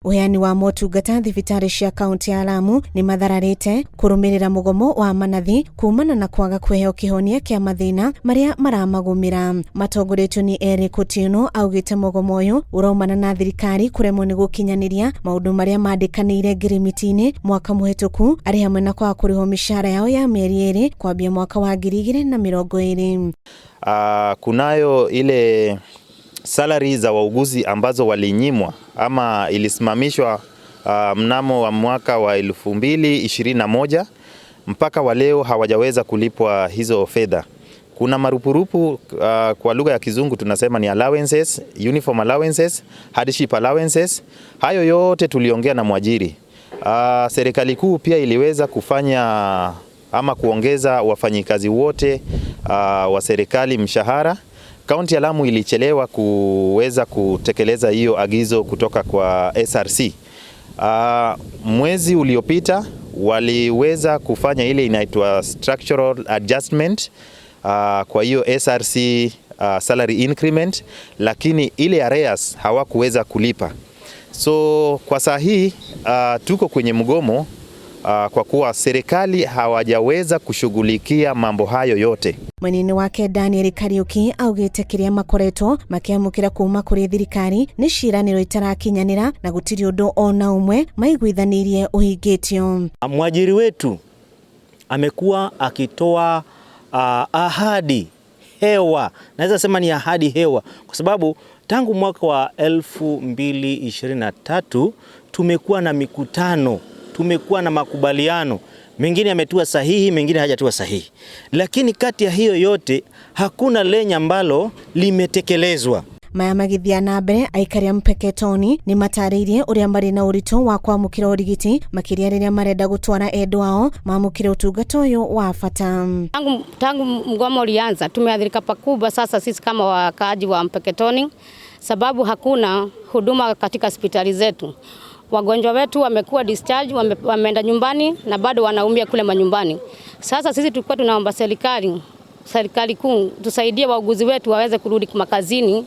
Uheani wa motungata thibitarĩ cia kaunti ya Lamu nĩ mathararĩte kũrũmĩrĩra mũgomo wa manathi kumana na kwaga kũheo kĩhonia kĩa mathĩna marĩa maramagũmĩra. Matongoretio nĩ Eric Otieno augĩte mũgomo ũyũ ũraumana na thirikari kũremwo nĩ gũkinyanĩria maũndũ marĩa mandĩkanĩire ngirimiti-inĩ mwaka mũhĩtũku, arĩ hamwe na kwaga kũrĩhwo mĩcara yao ya mĩeri 2 kwambia mwaka wa 2020. Kunayo ile salary za wauguzi ambazo walinyimwa ama ilisimamishwa mnamo wa mwaka wa 2021, mpaka wa leo hawajaweza kulipwa hizo fedha. Kuna marupurupu, kwa lugha ya Kizungu tunasema ni allowances, uniform allowances, hardship allowances. Hayo yote tuliongea na mwajiri. Serikali kuu pia iliweza kufanya ama kuongeza wafanyikazi wote wa serikali mshahara. Kaunti ya Lamu ilichelewa kuweza kutekeleza hiyo agizo kutoka kwa SRC. Mwezi uliopita waliweza kufanya ile inaitwa structural adjustment, kwa hiyo SRC salary increment, lakini ile arrears hawakuweza kulipa. So kwa saa hii tuko kwenye mgomo kwa kuwa serikali hawajaweza kushughulikia mambo hayo yote. Mwena-inĩ wake, Daniel Kariuki augĩte kĩrĩa makoretwo makĩamũkĩra kuma kũrĩ thirikari nĩ ciĩranĩro itarakinyanĩra na gũtirĩ ũndũ ona ũmwe maiguithanĩirie ũhingĩtio. Mwajiri wetu amekuwa akitoa ahadi hewa, naweza sema ni ahadi hewa, kwa sababu tangu mwaka wa 2023 tumekuwa na mikutano, tumekuwa na makubaliano mengine yametua sahihi, mengine hajatua sahihi, lakini kati ya hiyo yote hakuna lenye ambalo limetekelezwa. Maya magĩthiĩ na mbere, aikari a Mpeketoni nĩ matarĩirie ũrĩa marĩ na ũritũ wa kwamũkĩra ũrigiti, makĩria rĩrĩa marenda gũtwara endwa ao mamũkĩre ũtungata ũyũ wa bata. Tangu mgomo ulianza tumeathirika pakubwa. Sasa sisi kama wakaaji wa Mpeketoni, sababu hakuna huduma katika hospitali zetu. Wagonjwa wetu wamekuwa discharge, wameenda nyumbani na bado wanaumia kule manyumbani. Sasa sisi tulikuwa tunaomba serikali kuu tusaidie wauguzi wetu waweze kurudi makazini.